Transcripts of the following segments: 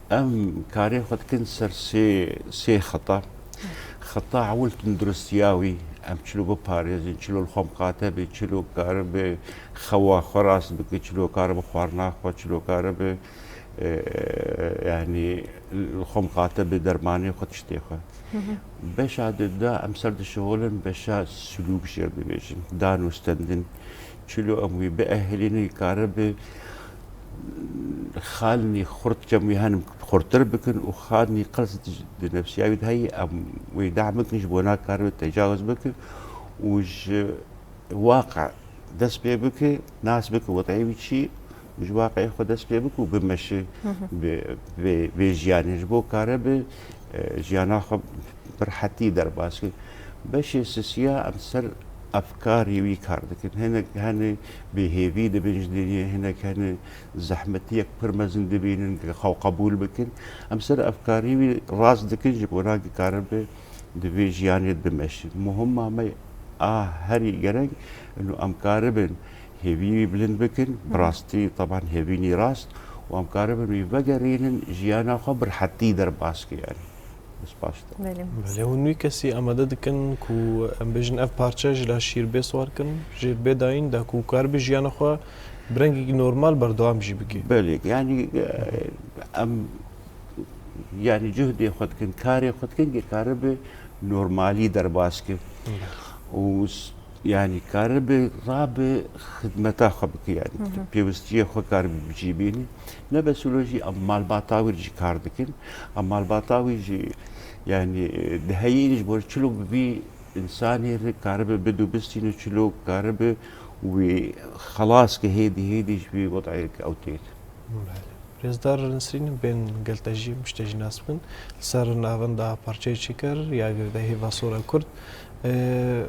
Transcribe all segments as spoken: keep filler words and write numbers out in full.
Em karê xwe dikin ser sê, sê xeta. Xeta ewil tunduristiya wî, em çilo biparêzin, çilo li xwe miqate be, çilo karibe xewa xwe rast bike, çilo karibe xwarina xwe, çilo karibe, e, yanî li xwe miqate be dermanê xwe, tiştê xwe. Beşa di da em ser dişixulin beşa silûk jê re dibêjin, dan û stendin. Çilo em wî biehelînin, karibe xalnî xurt cem wî henin xurtir bikin û xalnî qels di, di nefsiya wî de heyî, em wî dehm bikin, ji bo nakaribe tecawuz bikin û ji waqe dest pê bike, nas bike weteyê wî çi, ji waqeyê xwe dest pê bike û bimeşe bi, bi vê jiyanê. Ji bo karibe, e, jiyana xwe bi rehetî derbas kir. Beşê sisiya em ser efkarê wî kar dikin. Hinek hene bêhêvî dibin ji dinê, hinek hene zehmetiyek pir mezin dibînin, xwe qebûl bikin. Em ser efkarê wî rast dikin, ji bo nakê karibe di vê jiyanê bimeşin. Muhima me a herî gerek, ino em karibin hêvî wî bilind bikin, bi rastî, teban hêvînî rast, û em karibin wî vegerînin, jiyana xwe bi rehetî derbas ke, yanî. Spas. Belê. Belê, hûn wî kesî amade dikin ku em bêjin ev parçe ji la şîr bê siwar kin, jê bê dayîn, da ku karibe jiyana xwe bi rengekî normal berdewam jî bike? Belê, yanî, e, em, yanî cuhdê xwe dikin, karê xwe dikin, ke karibe normalî derbas ke. Belê. Û s-, yanî karibe rabe xidmeta xwe bike, yanî pêwistiyê xwe karibe bi cî bînî. Ne bes wilo jî em malbata wî jî kar dikin. Em malbata wî jî, yanî, e, diheyîn ji bo çilo bi vî însanê re karibe bidubistîne, çilo karibe wî xelas ke hêdî hêdî ji vî wedayê ke ew têt. Belê. Rêzdar Nesrîn, bên gel te jî, em ji te jî nas bikin. Li ser navenda parçeyê çêkir ya girdehê Vasora Kurd. E,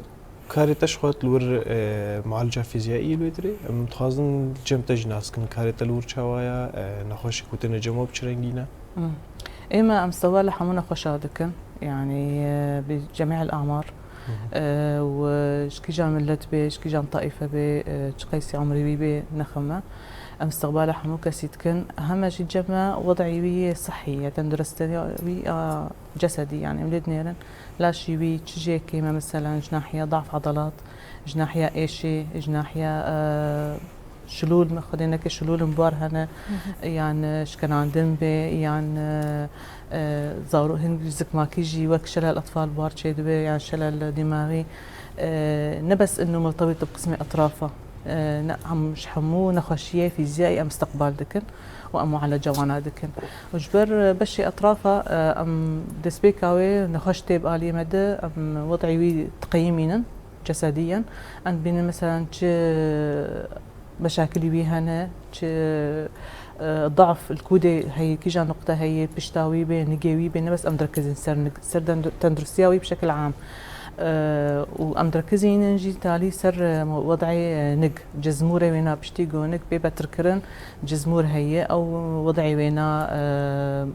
karê te ji xwe li wir, e, mualica fîziyayî li wê dirê. Em dixwazin cem te jî nas bikin. Karê te li wir çawa ye? E, nexweşê ku têne cem we bi çi rengî ne? Hmm. Ême em stewbala hemû nexweşa dikin. Yanî, e, bi cemî el amar. E, û ji kîjan milet bê, ji kîjan taîfe bê, e, çi qeysî umrê wî bê, nexim e. Em istiqbala hemû kesî dikin. Heme jî cem e, wed'î wî yê sihî, ya tenduristiya wî ya cesedî, yanî em lê dinêrin. Laşî wî çi jê kêm e, meselen ji nahiya da'f edelat, ji nahiya êşê, ji nahiya, e, şilûl, me xwedê neke şilûl in bar hene, yan, e, şikenandin bê, yan, e, e, zarok hin zikmakî jî wek şelel etfal bar çêdibe, yan şelel dîmaxî. E, ne bes inu mirtebît bi qismê etrafa. E, ne, em ji hemû nexweşiyê fîziyayî em istiqbal dikin û em mualeca wana dikin. Û ji ber beşê etrafa, e, em destpêka wê nexweş tê bi aliyê me de, em wed'î wî diqeyimînin. Cesediyen. Em dibînin, meselen, çi meşakilî wî hene, çi, e, da'f li kûdê heye, kîja nuqte heye, pişta wî bê, nigê wî bê, ne bes em direkizin ser nig, ser dendu-, tenduristiya wî bi şekil am. E, û em direkizînin jî talî ser, e, wed'ê, e, nig, cizmûrê wêna piştî go nig bê betirkirin, cizmûr heye, ew wed'ê wêna, e,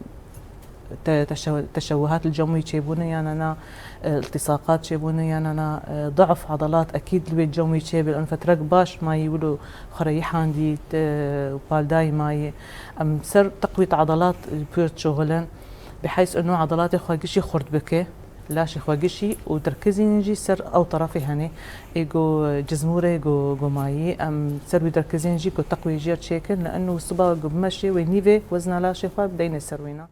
te-, teşe-, teşewuhat li cem wî çêbûne yan na, e, iltisaqat çêbûne yan na, e, da'f edelat ekîd li wê cem wî çêbe, li fetrek baş mayî wilo xwe re yihandî, te-, paldayî mayî. Em ser teqwît edelat pir dişuxulin, bi heys ino edelatê xwe gişî xurt bike, laşê xwe gişî û derkezînin jî ser ew terefê hene. Ê go cizmûrê go, go mayî, em ser wî derkezînin jî ku teqwî jêr çêkin, li ino siba go bimeşê wê nîvê wezna laşê xwe bideyne ser wêna.